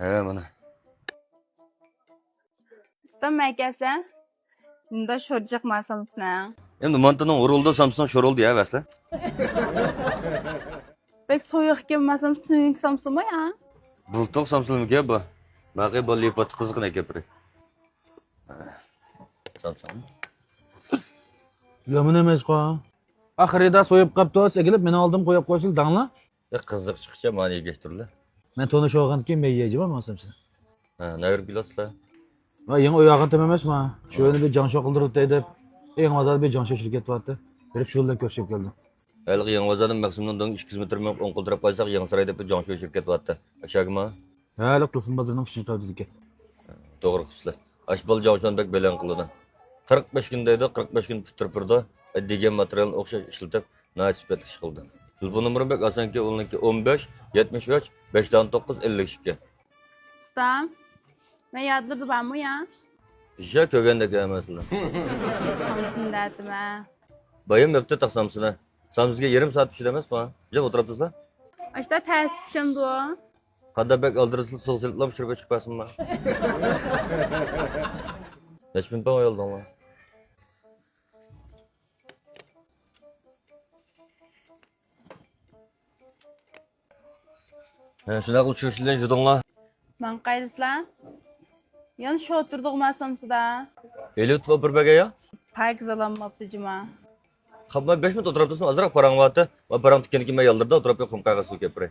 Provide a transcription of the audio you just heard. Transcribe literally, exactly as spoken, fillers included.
ھە، مانا. ئۇستام، مەكەسە. مۇندا شورجاق ماسامسىنىڭ. ئەمدى مانتىنىڭ ئۇرۇلدى، سامسىنىڭ شورۇلدى يا، ۋەسلە. بەك سويۇق ئىكەن، ماسامسا تۈنۈگۈنكى سامسىمۇ يا؟ بۇلتۇق سامسىلىمىكى بۇ. باقى بۇ لىپاتى قىزىقىنى ئەكەپ بېرەي. سامسا. يامان ئەمەسقۇ. ئاخىرىدا سويۇپ قاپتۇ، ئەكېلىپ مېنىڭ ئالدىمغا قويۇپ قويسىلا داڭلا. يا، قىزىق چىقىشچە مانا يېگەشتۈرلە. مەن تونۇش بولغاندىكىن مەن يەيجىما ماسامسا. ھە، نەگىرىپ كېلىۋاتىسىلەر؟ ۋە يېڭى ئۆي ئالغانتىم ئەمەسما؟ شۇ يەرنى بىر جاڭشو قىلدۇرۇپ دەي دەپ، يېڭى بازاردا بىر جاڭشو شىركەت بارتى. بېرىپ شۇ بىلەن كۆرۈشۈپ كەلدىم. ھېلىقى يېڭى بازاردىن مەخسۇمنىڭ دۆڭى ئىككى يۈز مېتىر مېڭىپ ئوڭ قولدا تۇرۇپ قالساق، يېڭى ساراي دەپ بىر جاڭشو شىركەت بارتى. ئاشۇ يەرگىما؟ ھە، ھېلىقى تۇرسۇن بازىرىنىڭ ئۈچىنچى قەۋىتىدىكى. توغرا قىپسىلە. ئاشۇ بالا جاڭشونى بەك بەلەن قىلىدۇ. قىرىق بەش كۈن دەيدۇ، قىرىق بەش كۈن پۈتتۈرۈپ بېرىدۇ. دېگەن ماتېرىيالنى ئوخشاش ئىشلىتىپ، ناھايىتى سۈپەتلىك ئىش قىلدى. تېلېفون نومۇرۇم بەك ئاسانكى، ئۇنىڭكى ئون بەش، يەتمىش ئۈچ، بەش دان توققۇز، ئەللىك ئىككى. ئۇستام، مەن يادلىرىدا بارمۇ يا؟ يا كۆرگەندەك ئەمەسلا. سامسىنى دەتىمە. بايام ئۆپتى تاق سامسىنى. سامسىگە يېرىم سائەت پىشىدۇ ئەمەسما؟ جىق ئولتۇرۇپتۇسىلا. ئاشتا تەس پىشامدۇ؟ قانداق بەك ئالدىرىسىلا سۇغا سېلىپلا پىشۇرۇپ چىقىپ بەرسۇنما. نەچچە مىنۇت بولغان يولدىڭلار؟ ھە، شۇنداقلا چۈشۈشلەرنى يۇدۇڭلار. ماڭقايلىسىلا. يەنە شۇ ئولتۇردۇغما سامسىدا. ئېلىۋېتىپ ئاپىرىپ بەرگەن يا؟ پاكىز ئالالماپتۇ جۇما. قاپماي بەش مىنۇت ئولتۇراپتۇسىمۇ، ئازراق پاراڭ بارتى. ما پاراڭ تىككەندىن كېيىن مەن يالدىرىدا ئولتۇرۇپ قۇم قاغا سۇ كەپ بېرەي.